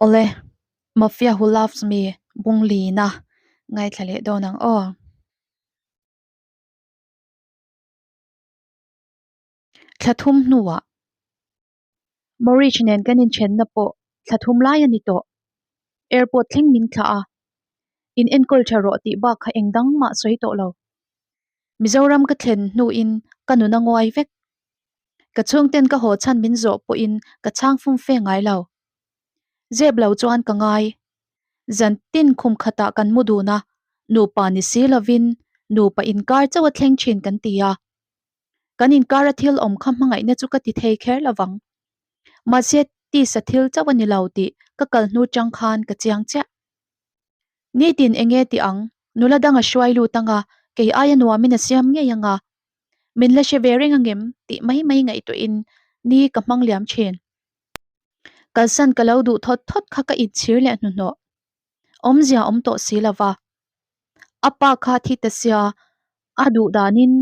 Awle, Mafia who loves me bung lina ngaithla leh dawn ang aw. Thla thum hnuah Maurice nen kan inthenna pawh thla thum lai a ni tawh. Airport thleng min thlah a, in enkawl tha rawh tih bak kha eng dang mah sawi tawh lo. Mizoram ka thlen hnuin ka nun a nguai vek. Ka chhungten ka haw chhan min zawh pawhin ka chhang fum fe ngai lo. Zep lo chuan ka ngai. Zan tin khum khatah kan mu dun a, nupa ni si lovin nupa inkar chauh a thleng thin kan ti a. Kan inkara thil awm kha hmangaihna chu ka ti thei kher lovang. Mahse tisa thil chauh a ni lo tih ka kal hnu chang khan ka chiang chiah. Nitin enge tih ang, nula dang a hruai lut anga, kei aia nuamin a siam ngei anga, min la hre ve reng angem tih mai mai ngaihtuahin ni ka hmang liam thin. Kalsan ka lo duh thawt thawt kha ka inchhir leh hnuhnawh. Awmzia awm tawh si lova. A pa kha thi ta sia, a duh danin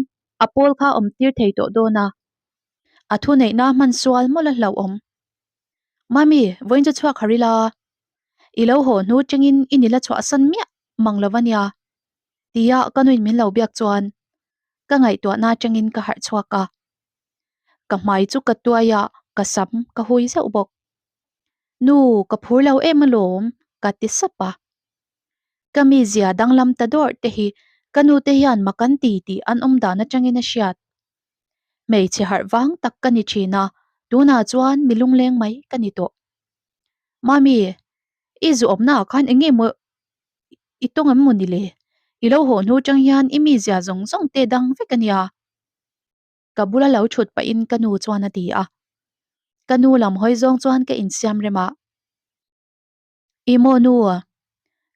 a pawl kha awm tir thei tawh dawn a. A thuneihna hman sual mawlh a hlauhawm. Mami, vawiin chu chhuak har ila. I lo haw hnu tengin i nila chhuahsan miah mang lo va nia. Tia ka nuin min lo biak chuan ka ngaihtuahna atangin ka harh chhuak a. Ka hmai chu ka tuai a, ka sam ka hui zeuh bawk. Nu, ka phur lo em alawm, ka ti sap a. Ka mizia danglam ta dawrh te hi ka nu te hian mak an ti tih an awm dan atangin a hriat. Hmeichhe harh vang tak ka ni thin a, tunah chuan mi lungleng mai ka ni tawh. Mami, i zu awmnaah khan eng nge maw i tawng em maw ni le? I lo haw hnu chang hian i mizia zawng zawng te dang vek a nia. Ka bula lo thut pahin ka nu chuan a ti a. Ka nu lam hawi zawng chuan ka insiam rem a. I maw nu?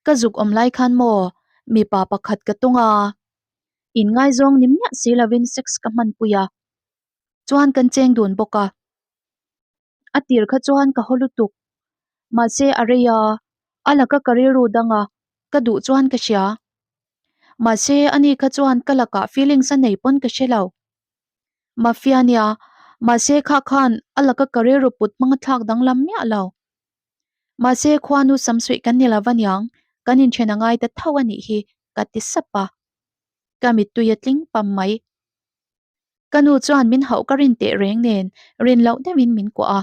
Ka zuk awm lai khan maw mipa pakhat ka tawng a? Inngaizawng ni miah si lovin sex ka hmanpui a. Chuan kan cheng dun bawk a. A tir kha chuan ka haw lutuk. Mahse a rei a, a laka ka rilru dang a, ka duh chuan ka hria. Mahse ani kha chuan ka lakah feelings a nei pawn ka hre lo. Mafia nia, mahse kha khan a laka ka rilru put hmang a thlak danglam miah lo. Mahse khuanu samsuih kan ni lo va niang, kan inthen a ngai ta tho a nih hi ka ti sap a. Ka mittui a tling pam mai. Ka nu chuan min hauh ka rin teh reng nen rin loh deuhin min kuah a.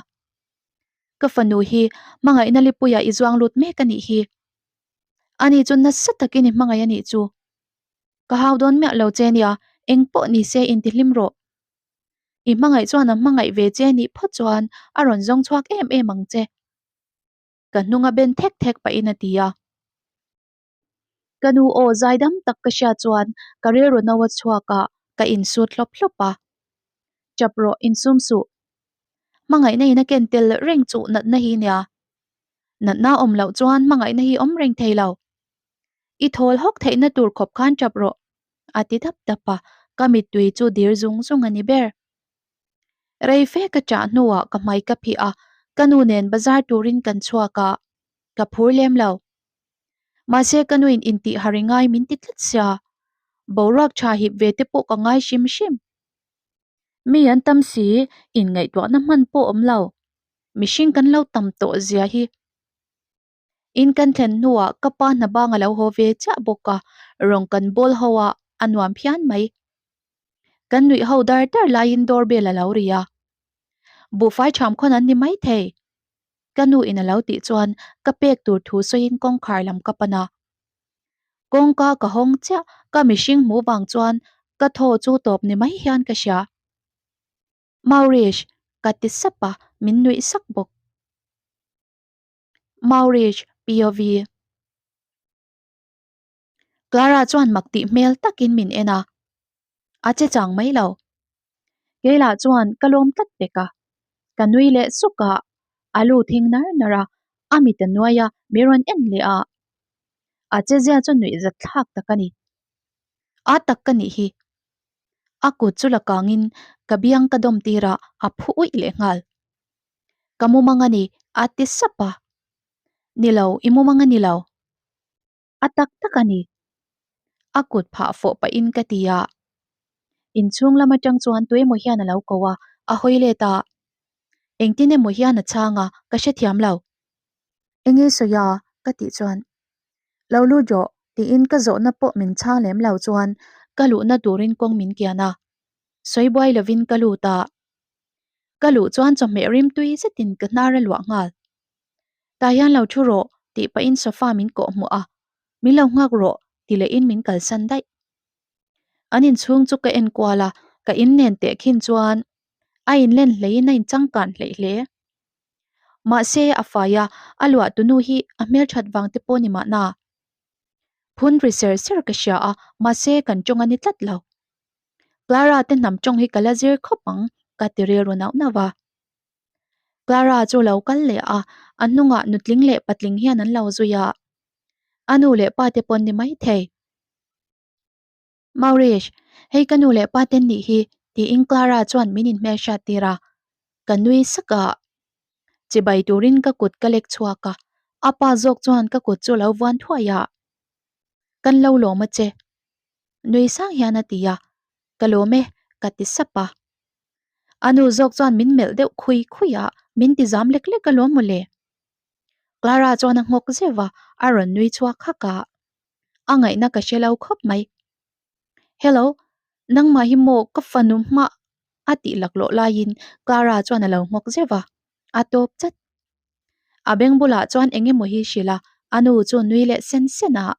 Ka fanu hi hmangaihna lipuiah i zuang lut mek a nih hi. Ani chu nasa takin i hmangaih a nih chu. Ka hau dawn miah lo che nia, eng pawh ni se intihlim rawh. I hmangaih chuan a hmangaih ve che nih phawt chuan a rawn zawng chhuak em em ang che. Ka hnunga ben thek thek pahin a ti a. Ka nu aw zaidam tak ka hriat chuan ka rilru no a chhuak a, ka insut hlawp hlawp a. Chap rawh, insum suh. Hmangaihna in a ken tel reng chuh natna hi nia. Natna awm loh chuan hmangaihna hi awm reng thei lo. I thawl hawk theihna tur khawp khan chap rawh, a ti dap dap a, ka mittui chu dir zung zung a ni ber. Rei fe ka chah hnuah ka hmai ka phih a, ka nu nen bazar turin kan chhuak a, ka phur lem lo. Mahse ka nuin intih har i ngai min ti tlat sia, boruak tha hip ve te pawh ka ngai hrim hrim. Mi an tam si, inngaihtuahna hman pawh awm lo. Mihring kan lo tam tawh zia hi. In kan thlen hnuah ka pa hna bang a lo haw ve chiah bawk a, rawng kan bawl ho a, a nuam phian mai. Kan nuih ho dar dar laiin doorbell a lo ri a. Buhfai ṭham khawn an ni maithei. Ka nu in a lo tih chuan ka pek tur thu sawiin kawngkhar lam ka pan a. Kawngka ka hawng chiah ka mihring hmuh vang chuan ka thaw chu tawp ni mai hian ka hria. Maurish, ka ti sap a, min nuih sak bawk. Maurish, POV. Clara chuan mak tih hmel takin min en a, a che chang mai lo. Keilah chuan ka lawm tlat pek a, ka nui leh suk a, a lu thing nar nar a, a mit a nuai a, mi rawn en leh a. A che zia chu nuih zat thlak tak a ni. A tak ka nih hi. A kut chu la kangin ka biang ka dawm tir a, a phu uih leh nghal. Ka mumang a ni, a ti sap a. Ni lo, i mumang a ni lo. A tak tak a ni. A kut phah fawh pahin ka ti a. Inchhung lam atang chuan tuemaw hian a lo ko a, a hawi let a. Engtin emaw hian a chhang a, ka hrethiam lo. Enge sawi a? ka tih chuan Lo lut rawh tiin ka zawhna pawh min chhang lem lo chuan ka luhna turin kawng min kian a, sawi buai lovin ka lut a. Ka luh chuan chawhmeh rim tui zetin ka hnar a luah nghal. Tah hian lo thu rawh tih pahin sofa min kawh hmuh a, min lo nghak rawh ti lehin min kalsan daih. An inchhung chu ka en kual a, ka in nen teh khin chuan a inlen hleiin a inchangkan hleih hle. Mahse a fai a, a luah tunu hi a hmelthat vang te pawh ni mahna. Phun ri ser ser ka hria a, mahse kan tawng a ni tlat lo. Clara te hnam tawng hi ka la zir khawp ang ka ti rilru nauh nauh a. Clara chu lo kal leh a, a hnungah nutling leh patling hian an lo zui a. A nu leh pa te pawn ni maithei. Maurice, hei ka nu leh pa ten nih hi, tiin Clara chuan min inhmelhriat tir a. Ka nui sak a. Chibai turin ka kut ka lek chhuak a, a pa zawk chuan ka kut chu lo vuan thuai a. Kan lo lawm a che. Nui sang hian a ti a, Ka lawm e, ka ti sap a. A nu zawk chuan min melh deuh khui khui a, min ti zam lek lek alawm mawle. Clara chuan a nghawk zeuh a, a rawn nui chhuak hak a. A ngaihna ka hre lo khawp mai. Hello, nangmah hi maw ka fanu hma a tih laklawh laiin Clara chuan a lo nghawk zeuh a, a tawp chat. A beng bulah chuan eng emaw hi hrilh a, a nu chu nui leh sen sen a.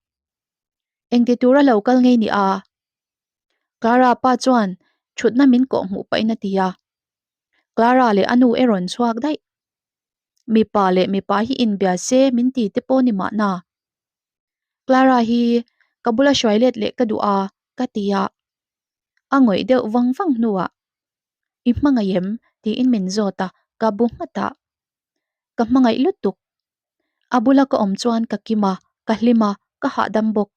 Engti tura lo kal ngei ni a? Clara pa chuan thutna min kawh hmuh pahin a ti a. Clara leh a nu erawn chhuak daih. Mipa leh mipa hi inbia se min ti te pawh ni mahna. Clara hi ka bula hruai let leh ka duh a ka ti a. A ngawih deuh vang vang hnuah I hmangaih em? tiin min zawt a, ka bu nghat a. Ka hmangaih lutuk. A bula ka awm chuan ka kim a, ka hlim a, ka hahdam bawk.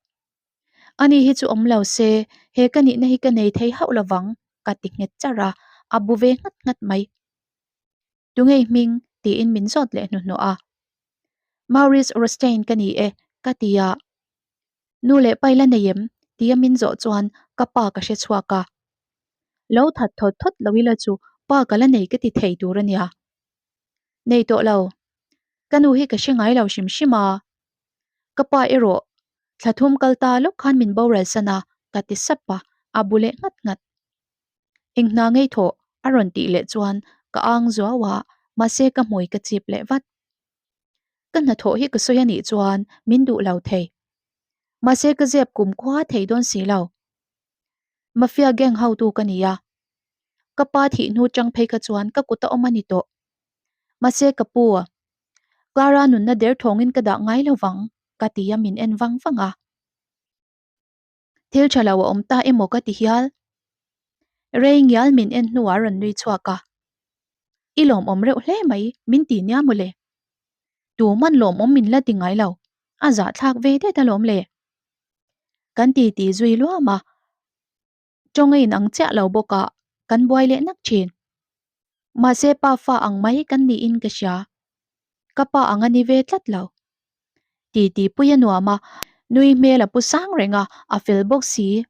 Ani hi chu awm lo se, he ka nihna hi ka nei thei hauh lovang, ka ti nghet char a, a bu ve nghat nghat mai. Tungei hming? tiin min zawt leh hnuhnawh a. Maurice Rostein ka ni e, ka ti a. Nu leh pa i la nei em? tia min zawh chuan ka pa ka hre chhuak a. Lo that thawt thawt lo ila chu pa ka la nei ka ti thei tur a nia. Nei tawh lo. Ka nu hi ka hre ngai lo hrim hrim a. Ka pa erawh thla thum kal ta lawk khan min boral san a, ka ti sap a, a bu leh nghat nghat. Eng hna ngei thawh a rawn tih leh chuan ka ang zuau a, mahse ka hmui ka chip leh vat. Ka hnathawh hi ka sawi a nih chuan min duh lo thei. Mahse ka zep kum khua thei dawn si lo. Mafia gang hotu ka ni a. Ka pa thih hnu chang phei kha chuan ka kut a awm a ni tawh. Mahse ka pu, Clara nunna der thawngin ka dah ngai lo vang, ka ti a min en vang vang a. Thil tha lo a awm ta emaw ka ti hial. Rei ngial min en hnuah a rawn nui chhuak a. I lawmawm reuh hle mai, min ti nia mawle. Tuman lawmawm min la ti ngai lo, a zahthlak ve det alawm le. Kan ti ti zui luam a, tawng a inang chiah lo bawk a, kan buai leh nak thin. Mahse pa fa ang mai kan niin ka hria. Ka pa ang a ni ve tlat lo. Ti ti pui a nuam a, nui hmel a pu sang reng a, a fel bawk si.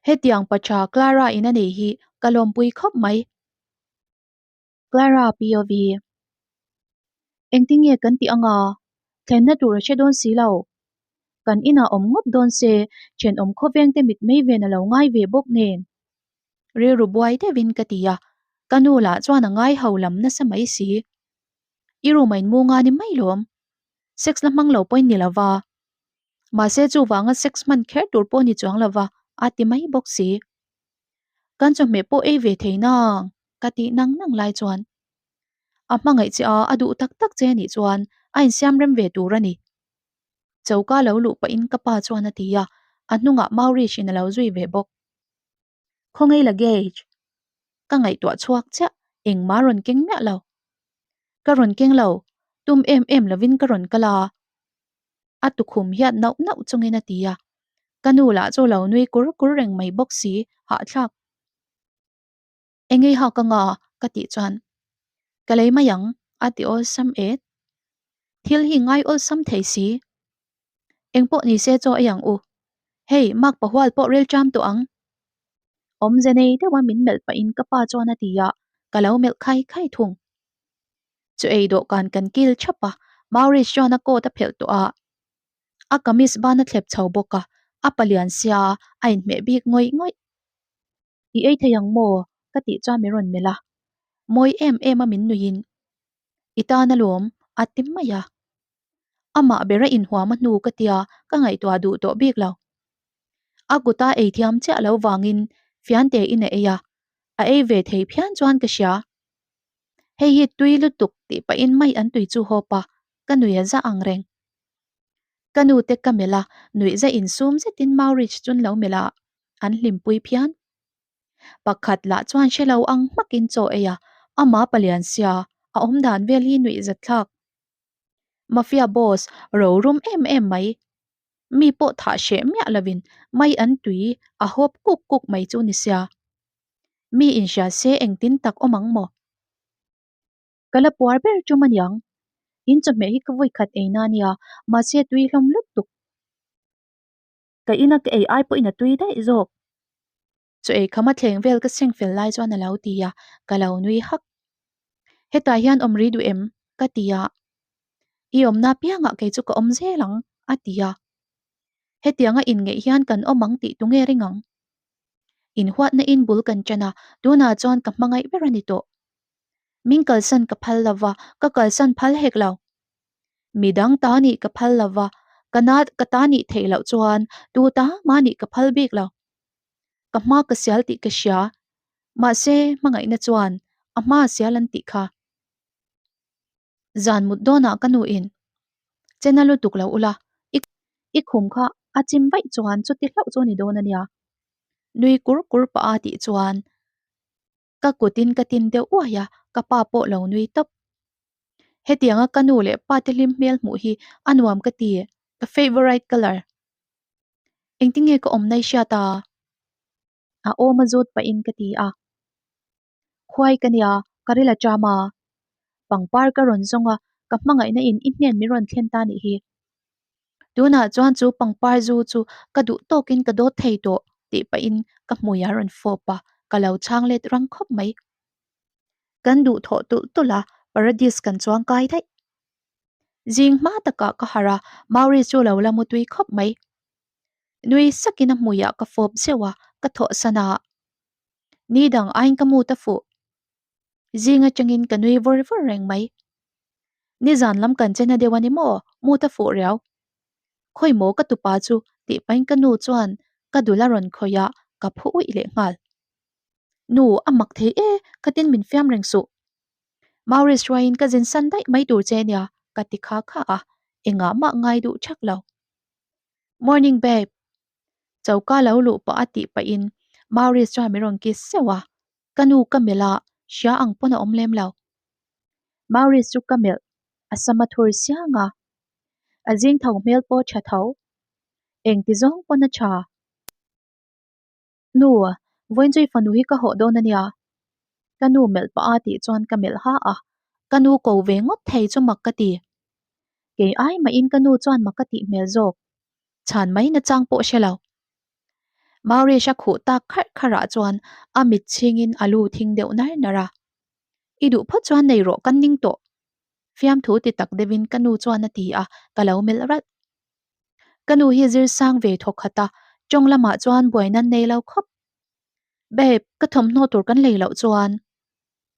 Hetiang pa tha Clara in a nei hi ka lawmpui khawp mai. Clara POV. Engtin nge kan tih anga? Thlenna tur a hre dawn si lo. Kan inah awm ngawt dawn se, thenawm khawveng te mit mei ven a lo ngai ve bawk nen. Rilru buai deuhin ka ti a, ka nu lah chuan a ngai ho lam nasa mai si. I room a inmu nga ni mai lawm. Sex la hmang lo pawhin ni lova. Mahse chuvanga sex hman kher tur pawh ni chuang lova a ti mai bawk si. Kan chawhmeh pawh ei ve thei nang ka tih nang nang lai chuan a hmangaih che a, a duh tak tak che anih chuan a insiam rem ve tur a ni. Choka lo luh pahin ka pa chuan a ti a, a hnungah Maurice in a lo zui ve bawk. Khawngaih luggage ka ngaihtuah chhuak chiah engmah rawn keng miah lo. Ka rawn keng lo, tum em em lovin ka rawn kal a. A tukhum hiat nauh nauh chungin a ti a, ka nu lah chu lo nui kur kur reng mai bawk si, hahthlak. Engei hak anga ka tih chuan ka lei mai ang a ti awlsam et. Thil hi ngai awlsam thei si. Engpawh ni se chaw ei ang u. Hei mak pahual pawh rel ṭam tawh ang. Awmze nei deuha min melh pahin ka pa chuan a ti a, ka lo melh khai khai thung. Chu ei dawhkan kan kil thap a, Maurice chuan a coat a phelh tawh a, a kamis ban a thlep chho bawk a, a palian sia a inhmeh bik ngawih ngawih. I ei thei ang maw? ka tih chuan min rawn melh a, mawi em em a min nuihin i tan alawm a ti mai a. Amah bera inhuam a hnu ka tia ka ngaihtuah duh tawh bik lo. A kuta ei thiam chiah lo vangin fiante in a ei a, a ei ve thei phian chuan ka hria. Hei hi tui lutuk tih pahin mai an tui chu hawp a, ka nui a za ang reng. Ka nu te ka melh a, nuih za insum zetin Maurich chun lo melh a, an hlimpui phian. Pakhat lah chuan hre lo ang hmakin chaw ei a, amah palian sia, a awmdan vel hi nuih zatthlak. Mafia boss ro rum em em mai. Mi pawh thah hreh miah lovin mai an tui a hawp kuk kuk mai chu ni sia. Mi inhria se engtin tak awm ang maw? Ka la puar ber tum aniang. In chawhmeh hi ka vawi khat ei na nia, mahse tui hlawm lutuk. Ka ina ka ei ai pawhin a tui daih zawk. Chaw ei kham a thleng vel ka seng fel lai chuan a lo ti a, ka lo nui hak. Hetah hian awm ri duh em? ka ti a. I awmna apiangah kei chu ka awm zel ang, a ti a. Hetianga inngeih hian kan awm ang tih tunge ring ang? Inhuatna in bul kan ṭan a, tunah chuan ka hmangaih ber a ni tawh. Min kalsan ka phal lo va, ka kalsan phal hek lo. Midang ta nih ka phal lo va, ka na ka ta nih theih loh chuan tu ta mah nih ka phal bik lo. Ka hma ka sial tih ka hria, mahse hmangaihna chuan a hma sial an tih kha. Zan mut dawnah ka nuin chena lutuk lo ula, i i khum kha a chim vaih chuan chuti hlauh chu a ni dawn a nia. Nui kur kur pah a tih chuan Ka kutin ka tin deuh uai a, ka pa pawh lo nui tawp. Hetianga ka nu leh pa te hlim hmel hmuh hi a nuam ka ti, ka favourite colour. Engtinge ka awm nai hriat a? A awm a zawt pahin ka ti a. Khuai ka nia, ka ril a ṭam a. Pangpar ka rawn zawng a, ka hmangaihna in i hnen min rawn thlen ta nih hi. Tunah chuan chu pangpar zu chu ka duh tawkin ka dawt thei tawh tih pahin ka hmui a rawn fawp a, ka lo chhang let rang khawp mai. Kan duh thawh tulh tulh a, Paradis kan chuang kai daih. Zing hma takah ka harh a, Mauri chu lo la mutui khawp mai. Nui sakin a hmuiah ka fawp zeuh a, ka thawhsan a. Ni dang aiin ka mut a fuh. Zing atangin ka nui vawr vawr reng mai. Nizan lam kan chena deuh a ni maw? Mut a fuh riau. Khawi maw ka tupa chu tih pahin ka nu chuan ka dul a rawn khawih a, ka phu uih leh nghal. Nu, a mak thei e, khatin min fiam reng suh. Maurice hruaiin ka zin san daih mai tur che nia, ka ti kha kha a, engah mah ngai duh thak lo. Morning babe. Choka lo luh pah a tih pahin Maurice chuan min rawn kiss zeuh a, Ka nu ka melh a, hria ang pawn a awm lem lo. Maurice chu ka melh, a sam a thur siang a. A zing tho hmel pawh tha tho. Engti zawng pawn a tha. Nu, vawiinchui fanu hi ka hawh dawn a nia. Ka nu melh pah a tih chuan ka melh ha a. Ka nu ko ve ngawt thei chu mak ka ti. Kei ai mahin ka nu chuan mak ka tih hmel zawk. Chhan mai nachang pawh hre lo. Maurice a khuh tak kharh kharh ah chuan a mit chhingin a lu thing deuh nar nar a. I duh phawt chuan nei rawh kan ning tawh. Fiamthu ti tak deuhin ka nu chuan a ti a, ka lo melh ralh. Ka nu hi zir sang ve thawk khat a, tawng lamah chuan buaina nei lo khawp. Babe, ka thawmhnaw tur kan lei loh chuan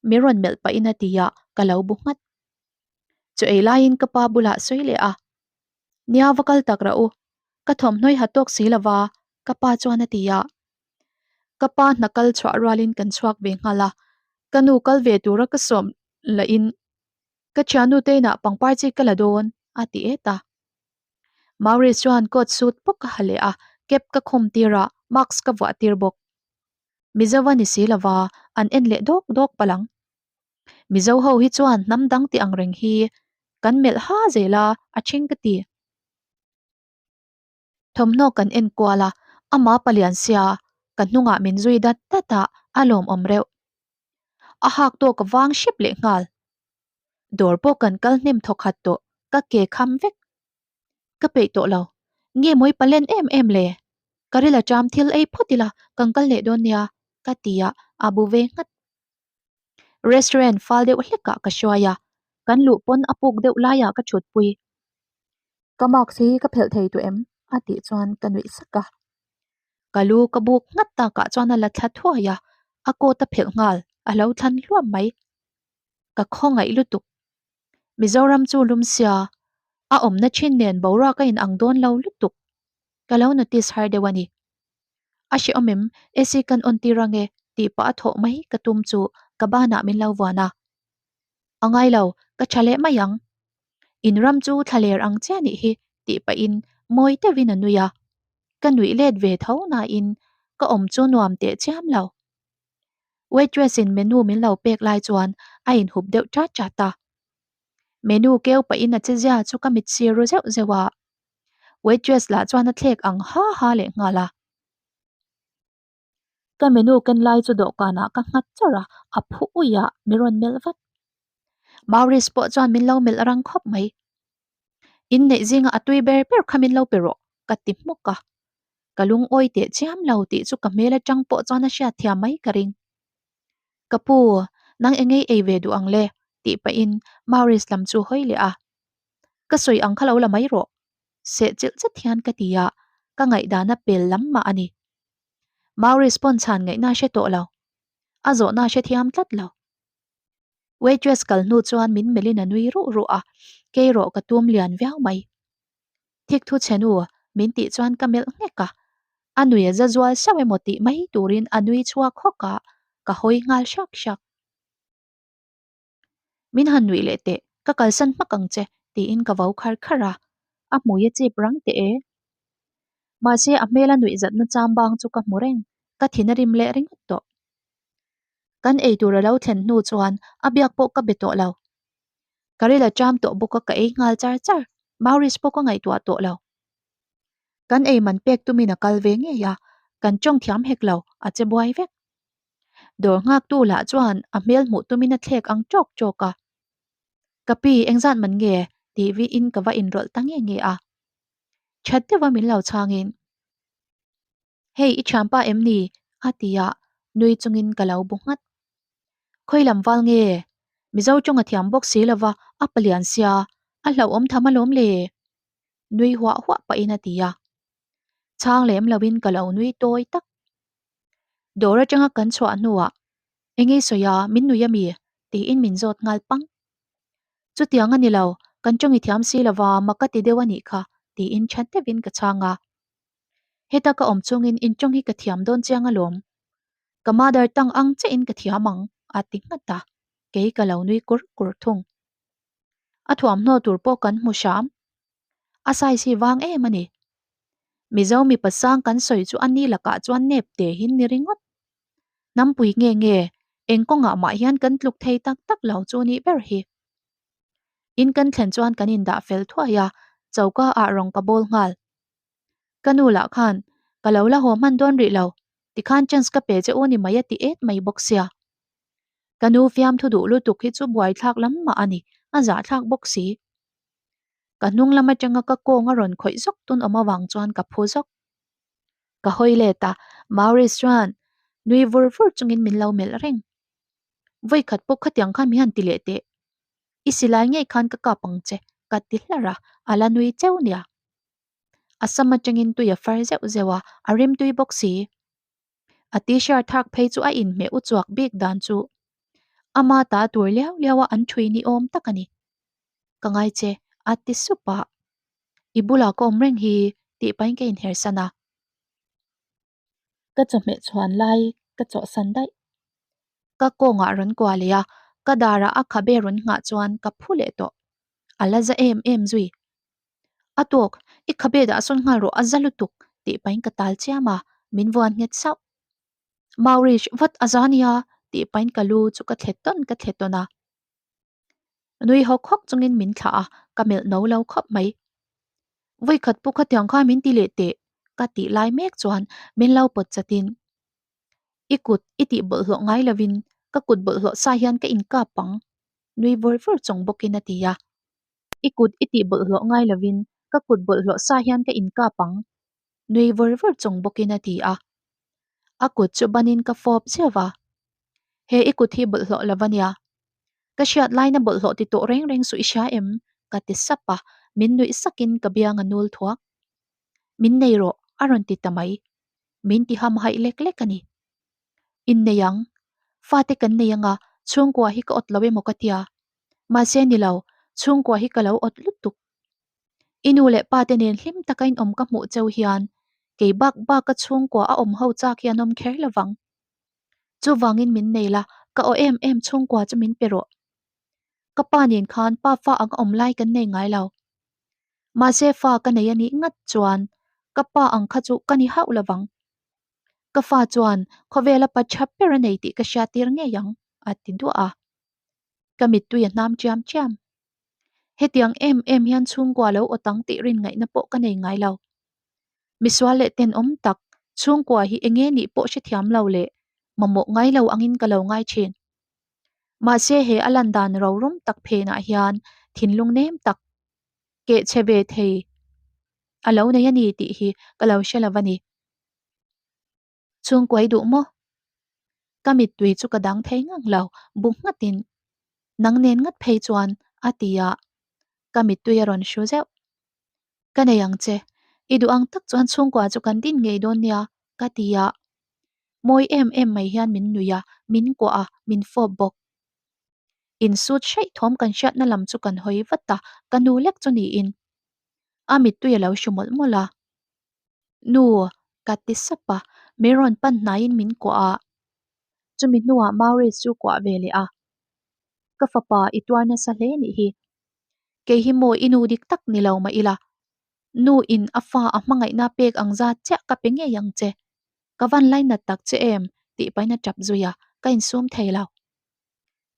mi rawn melh pahin a ti a, ka lo bu nghat. Chaw ei laiin ka pa bulah sawi leh a, Nia va kal tak rah u, ka thawmhnawi ha tawk si lova, ka pa chuan a ti a. Ka pa hna kal chhuah rualin kan chhuak ve nghal a, ka nu kal ve tura ka sawm lahin ka thiannu te inah pangpar chi ka la dawn a ti et a. Maurice chuan coat suit bawk ka ha leh a, cap ka khum tir a, mask ka vuah tir bawk. Mizo a ni si lova, an en leh dawk dawk palh ang. Mizo ho hi chuan hnam dang tih ang reng hi kan melh ha zel a, a ṭhing ka ti. Thawmhnaw kan en kual a, amah palian sia ka hnungah min zui dat dat a, a lawmawm reuh. A hak tawk a vang hrep leh nghal. Dawr pawh kan kal hnem thawkhat tawh, ka ke kham vek. Ka peih tawh lo. Nge mawi palen em em le? Ka ril a ṭam thil ei phawt ila kan kal leh dawn nia, ka ti a, a bu ve nghat. Restaurant fal deuh hlekah ka hruai a. Kan luh pawn a puk deuh laiah ka thutpui. Ka mask hi ka phelh thei tawh em? a tih chuan ka nuih sak a. Ka lu ka buk nghat takah chuan a la thla thuai a, a coat a phelh nghal, a lo thlan hluam mai. Ka khawngaih lutuk. Mizoram chu lum sia, a awmna thin nen boruak a inang dawn lo lutuk. Ka lo notice har deuh a ni. A hrehawm em? AC kan on tir ange tih pah a thawh mai ka tum chu ka banah min lo vuan a. A ngai lo, ka tha leh mai ang. In ram chu thlaler ang chiah nih hi tih pahin mawi deuhin a nui a. Ka nuih let ve tho nain ka awm chu nuam teh chiam lo. Waitress in menu min lo pek lai chuan a inhup deuh chat chat a. Menu keu pahin a che zia chu ka mit sir ru zeuh zeuh a. Waitress lah chuan a thlek ang ha ha leh nghal a. Ka menu ken lai chu dawhkanah ka nghat chawrh a, a phu uih a, mi rawn melh vat. Maurice pawh chuan min lo melh rang khawp mai. Inneih zinga a tui ber ber kha min lo pe rawh, ka ti hmuk a. Ka lungawi teh chiam lo tih chu ka hmel atang pawh chuan a hriat thiam mai ka ring. Ka pu, nang engei ei ve duh ang le? tih pahin Maurice lam chu hawi leh a. Ka sawi ang kha lo la mai rawh, seh chilh zet hian ka ti a, ka ngaihdana pel lam mah a ni. Maurice pawn chhan ngaihna a hre tawh lo. A zawhna a hre thiam tlat lo. Waitress kal hnu chuan min melhin a nui ruh ruh a, kei rawh ka tum lian viau mai. Thik thu chhe nu min tih chuan ka melh nghek a, a nui a za zual sauh emaw tih mai turin a nui chhuak hawk a, ka hawi nghal hrak hrak. Min han nuih leh teh, ka kalsan hmak ang che, tiin ka vo khar khar a, a hmui a chip rang teh e. Mahse a hmela nuih zatna chambang chu ka hmu reng, ka thin a rim leh ringawt tawh. Kan eitur a lo thlen hnu chuan a biak pawh ka be tawh lo. Ka ril a cham tawh bawk a ka ei nghal char char, Maurice pawh ka ngaihtuah tawh lo. Kan ei man pek tumin a kal ve ngei a, kan tawng thiam hek lo, a che buai vek. Dawr nghaktu lah chuan a hmel hmuh tumin a thlek ang tawk tawk a. Ka pi, engzat man nge? tih viin ka va inrawlh ta nge nge a. That deuha min lo chhangin, Hei, i thianpa em ni? a ti a, nui chungin ka lo bu nghat. Khawi lam val nge? Mizo tawng a thiam bawk si lova, a palian sia, a hlauhawm tham alawm le? Nui huah huah pahin a ti a. Chhang lem loin ka lo nui tawi tak. Dawr atanga kan chhuah hnuah, Eng ei sawi a, min nui ami? tiin min zawt nghal pang. Chutiang a ni lo, kan tawng i thiam si lova, mak ka ti deuh a nih kha, tiin tha deuhin ka chhang a. Heta ka awm chungin in tawng hi ka thiam dawn chiang alawm. Ka mother tongue ang chiahin ka thiam ang, a ti nghat a, kei ka lo nui kur kur thung. A thuamhnaw tur pawh kan hmu hram. A size hi vang em a ni. Mizo mipa sang kan sawi chu a ni lakah chuan nep te hin ni ringawt. Hnampui nge nge, eng kawngah mah hian kan tluk thei tak tak lo chu nih ber hi. In kan thlen chuan kan indah fel thuai a, choka ah rawng ka bawl nghal. Ka nu lah khan, Ka lo la haw hman dawn rih lo, tikhan chance ka pe che u ni mai a ti et mai bawk sia. Ka nu fiamthu duh lutuk hi chu buaithlak lam mah a ni, a zahthlak bawk si. Ka hnung lam atanga ka kawng a rawn khawih zawk tun awm avang chuan ka phu zawk. Ka hawi let a, Maurice chuan nui vur vur chungin min lo melh reng. Vawikhat pawh khatiang khan min han ti leh teh. I silai ngei khan ka kap ang che, ka ti hlar a, a la nui cheu nia. A sam atangin tui a far zeuh zeuh a, a rim tui bawk si. A t-shirt hak phei chu a inhmeh u chuak bik dan chu ama ta tur liau liau a an thui ni awm tak a ni. Ka ngai che, a ti sup a. I bulah ka awm reng hi tih pahin ka inher san a. Ka chawhmeh chhuan lai ka chawhsan daih. Ka kawngah rawn kuah leh a, ka darah a khabe rawn nghah chuan ka phu leh tawh. A la za em em zui. A tawk, i khabe dah sawn nghal rawh a za lutuk tih pahin ka tal chiam a, min vuan nghet sauh. Maurice, vat a za nia tih pahin ka lu chu ka thle tawn ka thle tawn a. Nui hawk hawk chungin min thlah a, ka melh no lo khawp mai. Vawikhat pawh khatiang khan min ti leh teh ka tih lai mek chuan min lo pawt chatin I kut i tih bawlhhlawh ngai lovin ka kut bawlhhlawh sa hian ka inkap ang nui vur vur chung bawkin a ti a. I kut i tih bawlhhlawh ngai lovin ka kut bawlhhlawh sa hian ka inkap ang, nui vur vur chung bawkin a ti a. A kut chu banin ka fawp zeuh a. He i kut hi bawlhhlawh lo va nia. Ka hriat laina bawlhhlawh ti tawh reng reng suh i hria em? ka ti sap a, min nuih sakin ka biang a nul thuak. Min nei rawh, a rawn ti ta mai. Min ti ham haih lek lek a ni. Innei ang. Fate kan nei anga chhungkua hi ka awt lo emaw ka tia. Mahse ni lo, chhungkua hi ka lo awt lutuk. I nu leh pa te nen hlim taka inawm ka hmuh cheu hian kei bak baka chhungkua a awm ho chak hi an awm kher lovang. Chuvangin min nei la, ka aw em em chhungkua chu min pe rawh. Ka pa nen khan pa fa anga awm lai kan nei ngai lo. Mahse fa ka nei a nih ngat chuan ka pa ang kha chu ka ni hauh lovang. Ka fa chuan khawvela pa tha ber a nei tih ka hriattir ngei ang, a ti duah a. Ka mittui a hnam chiam chiam. Hetiang em em hian chhungkua lo awt ang tih rin ngaihna pawh ka nei ngai lo. Misual leh tenawm tak, chhungkua hi enge nih pawh hrethiam lo leh mamawh ngai lo angin ka lo ngai thin. Mahse he a lan dan rorum tak phenah hian thinlung nem tak keh chhe ve thei a lo nei a ni tih hi ka lo hre lo a ni. Chhungkuai duh maw? Ka mittui chu ka dang thei ngang lo, bu nghatin nang nen ngat phei chuan a ti a, ka mittui a rawn hru zeuh. Ka nei ang che, i duh ang tak chuan chhungkua chu kan din ngei dawn nia, ka ti a. Mawi em em mai hian min nui a, min kuah a, min fawp bawk. Insut hraih thawm kan hriatna lam chu kan hawi vat a, ka nu lek chu niin. A mittui a lo hru mawlh mawlh a. Nu, ka ti sap a, min rawn pan hnaiin min kuah a. Chumi hnuah Maurice chu kuah ve leh a. Ka fapa i tuar nasa hle nih hi. Kei hi maw i nu dik tak ni lo mah ila. Nu in a fa a hmangaihna pek ang zat chiah ka pe ngei ang che. Ka van lainat tak che em tih pahin a tap zui a, ka insum thei lo.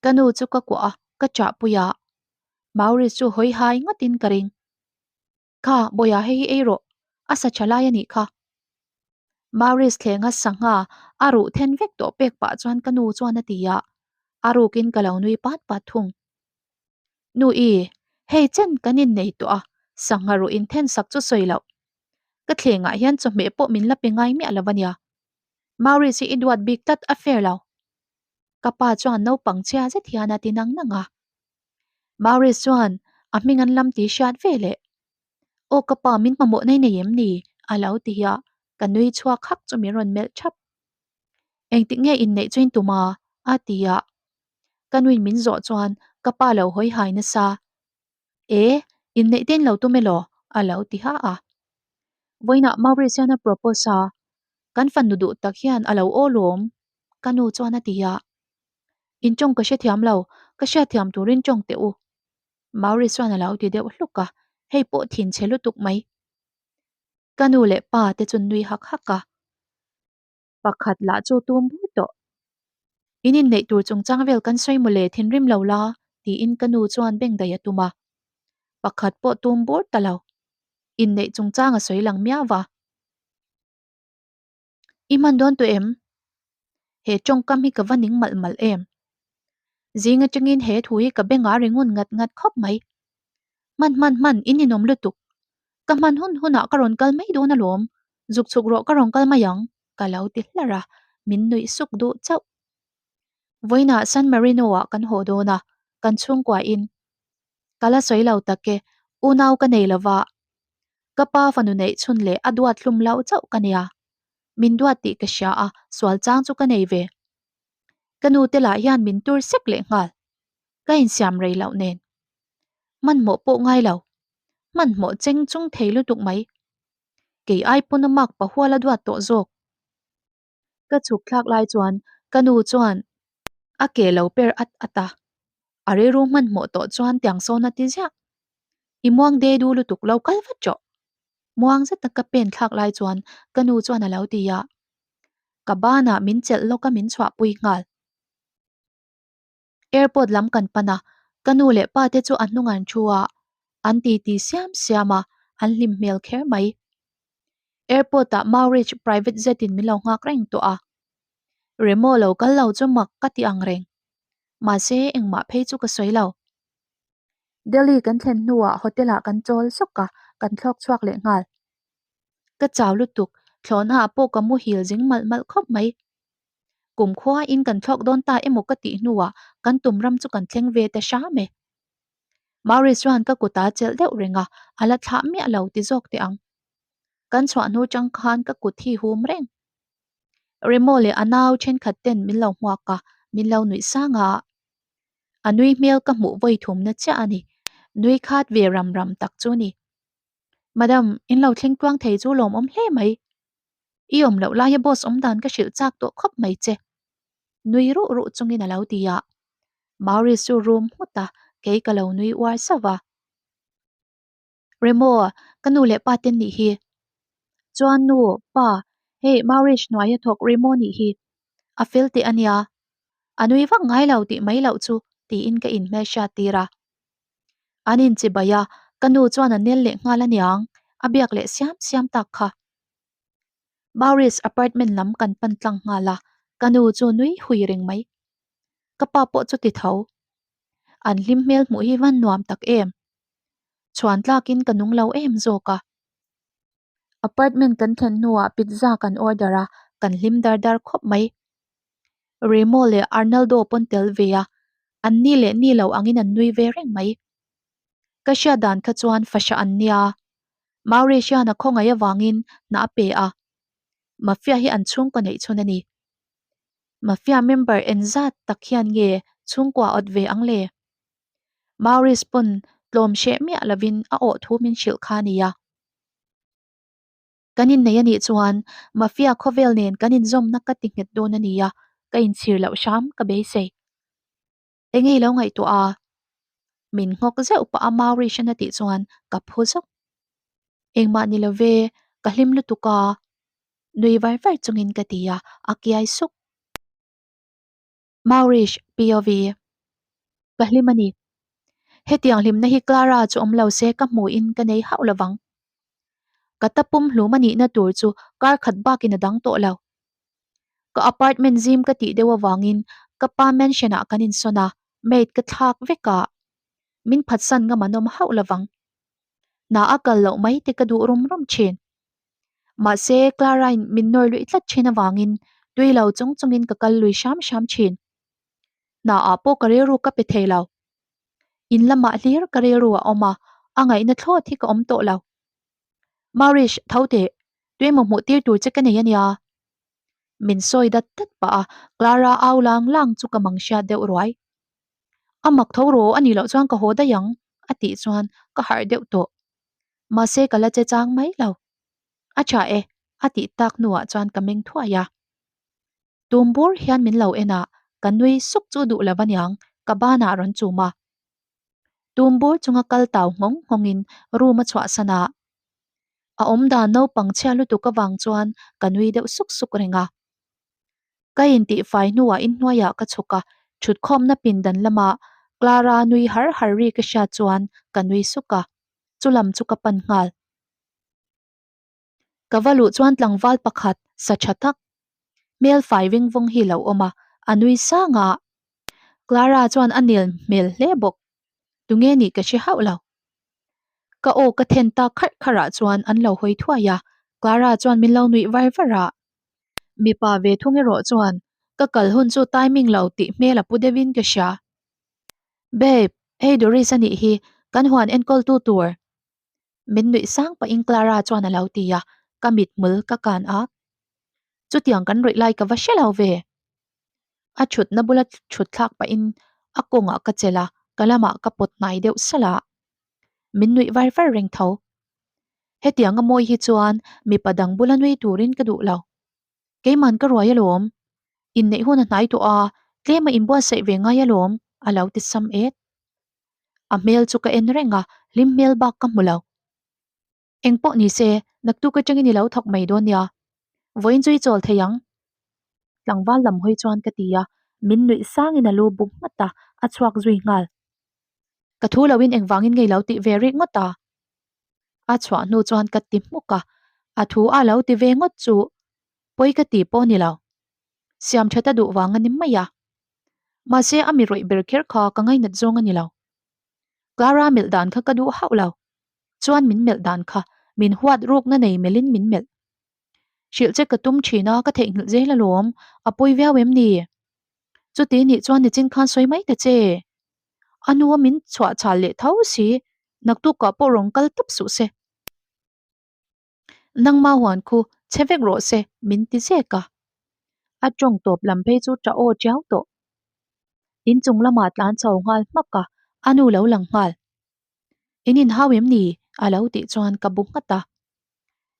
Ka nu chu ka kuah a, ka chahpui a. Maurice chu hawi hai ngawtin ka ring. Kha, Bawiha hei hi ei rawh, a sa tha lai a nih kha. Maurice thlenga sangha a ruh then vek tawh pek pah chuan ka nu chuan a ti a, a rukin ka lo nui pat pat thung. Nu i, hei chen kan innei tawh a, sangha ruh inthen sak chu sawi loh. Ka thlengah hian chawhmeh pawh min la pe ngai miah lo a nia. Maurice hi i duat bik tlat a fair lo. Ka pa chuan naupang chhia zet hian a ti nang nang a. Maurice chuan a hming an lam tih hriat ve leh, Aw ka pa min hmamawh nei nei em ni? a lo ti a, ka nui chhuak hak chu min rawn melh thap. Engtik nge inneih chu in tum a? a ti a. Ka nuin min zawh chuan ka pa lo hawi hai nasa. E, inneih te in lo tum elaw? a lo ti ha a. Vawiinah Maurice hian a propose a, kan fanu duh tak hian a lo aw lawm, ka nu chuan a ti a. In tawng ka hrethiam lo, ka hriatthiam turin tawng teh u. Maurice chuan a lo ti deuh hluk a, hei pawh thin chhe lutuk mai. Ka nu leh pa te chu nui hak hak a. Pakhat lah chu tum bur tawh. In inneih tur chungchang vel kan sawi mawle thinrim lo la, tiin ka nu chuan beng daih a tum a. Pakhat pawh tum bur ta lo. Inneih chungchang a sawi lang miau va. I hman dawn tawh em? He tawngkam hi ka va ning malh malh em? Zing atangin he thu hi ka bengah a ri ngun ngat ngat khawp mai. Hman hman hman, in inawm lutuk. Ka hman hun hunah ka rawn kal mai dawn alawm, zuk chhuk rawh ka rawn kal mai ang, ka lo ti hlar a, min nuih suk duh chauh. Vawiinah San Marino-ah kan haw dawn a, kan chhungkuain. Ka la sawi lo tak e, unau ka nei lova, Ka pa fanu neih chhun leh a duat hlum loh chauh ka nia. Min duat tih ka hria a, sual chang chu ka nei ve. Ka nu te lah hian min tur sek leh nghal. Ka insiam rei loh nen. Hmanhmawh pawh ngai lo. Hmanhmawh cheng chung thei lutuk mai. Kei ai pawn a mak pahual a duat tawh zawk. Ka chhuk thlak lai chuan ka nu chuan a ke lo per at at a, a rilru hmanhmawh tawh chuan tiang sawn a ti ziah. I muang de du lutuk lo kal vat rawh. Muang zeta ka pen thlak lai chuan ka nu chuan a lo ti a, ka banah min chelh lawk a min chhuahpui nghal. Airport lam kan pan a, ka nu leh pa te chu a hnung an thu a, an ti ti siam siam a, an hlim hmel kher mai. Airport ah Mauritz private jet in min lo nghak reng tawh a, Remo lo kal lo chu mak ka ti ang reng. Mahse engmah phei chu ka sawi lo. Delhi kan thlen hnuah hotel ah kan chawl sawk a, kan thlawk chhuak leh nghal. Ka chau lutuk, thlawhna ah pawh ka muhil zing malh malh khawp mai. Kumkhua in kan thlawk dawn ta emaw ka tih hnuah kan tum ram chu kan thleng ve ta hram e. Maurice chuan ka kut a chelh deuh reng a, a la thlah miah lo ti zawk teh ang. Kan chhuah hnu chang khan ka kut hi hum reng. Remo leh a nau thenkhat ten min lo hmuak a, min lo nuih sang a. A nui hmel ka hmuh vawi thumna chiah a ni. Nui khat ve ram ram tak chu ni. Madam, in lo thleng tluang thei chu lawmawm hle mai. I awm loh laia boss awm dan ka hrilh chak tawh khawp mai che. Nui ruh ruh chungin a lo ti a. Maurice chu rum nghut a, kei ka lo nui uar sauh a. Remo, ka nu leh pa ten nih hi. Chuan nu, pa, hei Maurice hnuaia thawk Remo nih hi. A fel teh a nia. A nui vak ngai lo tih mai loh chu tiin ka inhmelhriat tir a. An inchibai a, ka nu chuan a nel leh nghal aniang, a biak leh siam siam tak kha. Maurice apartment lam kan pan tlang nghal a, ka nu chu nui hui reng mai. Ka pa pawh chu ti tho. An hlim hmel hmuh hi van nuam tak em. Chhuan tlakin ka nung lo em zawk a. Apartment kan thlen hnuah pizza kan order a, kan hlim dar dar khawp mai. Remo leh Arnaldo pawn tel ve a, an ni leh ni lo angin an nui ve reng mai. Ka hriat dan kha chuan fahrah an nia. Maurice hian a khawngaih avangin hna a pe a, Mafia hi an chhungkaw neih chhun a ni. Mafia member enzat tak hian nge chhungkua awt ve ang le? Maurice pawn tlawm hreh miah lovin a awh thu min hrilh kha a nia. Kan innei a nih chuan Mafia khawvel nen kan inzawmna ka ti nghet dawn a nia, ka inchhir loh hram ka beisei. Enge i lo ngaihtuah a? Min nghawk zeuh pah a Maurice an a tih chuan ka phu zawk. Engmah ni lo ve, ka hlim lutuk a. Nui var var chungin ka ti a, a kiai suk. Maurice, POV. Ka hlim a ni. Hetiang hlimna hi Clara chu awm lo se ka hmuhin ka nei hauh lovang. Ka ta pum hlum a nihna tur chu kar khat bakin a dang tawh lo. Ka apartment zim ka tih deuh avangin ka pa mansion ah kan insawn a, maid ka thlak vek a. Min phatsan ngam an awm hauh lovang. Hna a kal loh mai te ka duh rum rum thin. Mahse, Clara-in min nawr luih tlat thin avangin tui lo chung chungin ka kal lui hram hram thin. Hna ah pawh ka rilru ka pe thei lo. In lamah hlir ka rilru a awm a, a ngaihna thlawt hi ka awm tawh lo. Maurice, tho teh, tuemaw hmuh tir tur che ka nei a nia. Min sawi dat dat pah a, Clara au lang lang chu ka mang hriat deuh ruai. A mak tho rawh a nih loh chuan ka haw daih ang, a tih chuan ka harh deuh tawh. Mahse ka la che chang mai lo. A tha e, a tih tak hnuah chuan ka meng thuai a. Tum bur hian min lo en a, ka nui suk chu duh lo aniang, ka banah rawn chum a. Tum bur chunga kal tau nghawng nghawngin room a chhuahsan a. A awmdan naupang chhia lutuk avang chuan ka nui deuh suk suk reng a. Ka intihfai hnuah inhnuaiah ka chhuk a, thutkhawmna pindan lama Clara nui har har ri ka hriat chuan ka nui suk a, chulam chu ka pan nghal. Ka va luh chuan tlangval pakhat sa tha tak, hmel fai veng vawng hi lo awm a, a nui sang a. Clara chuan a nel hmel hle bawk. Tunge nih ka hre hauh lo. Ka aw ka then tak kharh kharh ah chuan an lo hawi thuai a, Clara chuan min lo nuih var var a. Mipa ve thung erawh chuan ka kal hun chu timing lo tih hmel a pu deuhin ka hria. Babe, hei Doris a nih hi, kan huan enkawltu tur. Min nuih sang pahin Clara chuan a lo ti a, ka mithmul ka kan a. Chutiang kan rawih lai ka va hre lo ve. A thutna bula thut thlak pahin a kawngah ka chelh a, ka lamah ka pawt hnai deuh salh a. Min nuih var var reng tho. Hetiang a mawi hi chuan mipa dang bula nui turin ka duh lo. Keiman ka ruai alawm. Inneih hun a hnai tawh a, tlem a inbuatsaih ve ngai alawm, a lo ti sam et. A hmel chu ka en reng a, hlim hmel bak ka hmu lo. Eng pawh ni se, naktuk atangin i lo thawk mai dawn nia. Vawiin chu i chawl thei ang. Tlangval lam hawi chuan ka ti a, min nuih sangin a lu buk nghat a, a chhuak zui nghal. Ka thu loin engvangin nge i lo tih ve rih ngawt a? A chhuah hnu chuan ka ti hmuk a, a thu a lo ti ve ngawt chu pawi ka ti pawh ni lo. Siam that a duh vang a ni mai a. Mahse a mi rawih ber kher kha ka ngainat zawng a ni lo. Clara melh dan kha ka duh hauh lo. Chuan min melh dan kha min huat rukna nei melhin min melh. Hrilh che ka tum thin a, ka theihnghilh zel alawm, a pawi viau em ni? Chuti nih chuan nichin khan sawi mai ta che. A nu a min chhuah chhal leh tho si, naktukah pawh rawn kal tawp suh se. Nangma huan khu chhe vek rawh se min ti zek a. A tawng tawp lam phei chu ta aw tiau tawh. Inchung lamah tlan chho nghal hmak a, a nu lo lang nghal. In inhau em ni? a lo tih chuan ka bu nghat a.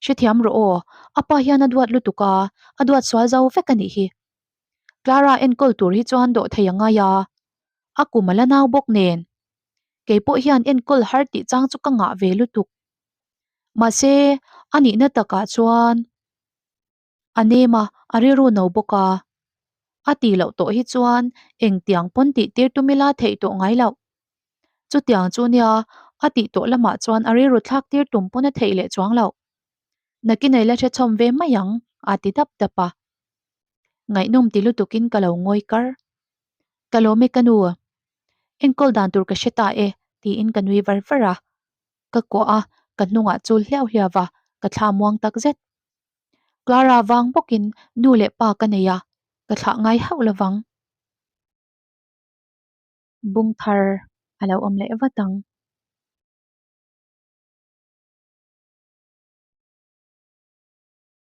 Hrethiam rawh aw, a pa hian a duat lutuk a, a duat sual zo vek a nih hi. Clara enkawl tur hi chuan dawh thei a ngai a, a kum a la nau bawk nen. Kei pawh hian enkawl har tih chang chu ka ngah ve lutuk. Mahse, a nihna takah chuan a nem a, a rilru no bawk a. A tih loh tawh hi chuan engtiang pawn tih tir tum ila theih tawh ngai loh. Chutiang chu nia, a tih tawh lamah chuan a rilru thlak tir tum pawn a theih leh chuang loh. Nakin ei la hrechhawm ve mai ang, a ti dap dap a. Ngaihnawm ti lutukin ka lo ngawi kar. Ka lawm e ka nu. Enkawl dan tur ka hre ta e, tiin ka nui var var a. Ka kuah a, ka hnungah chul hliau hliau va, ka thla muang tak zet. Clara vang bawkin nu leh pa ka nei a, ka thlah ngai hauh lovang. Bung thar a lo awm leh vat ang.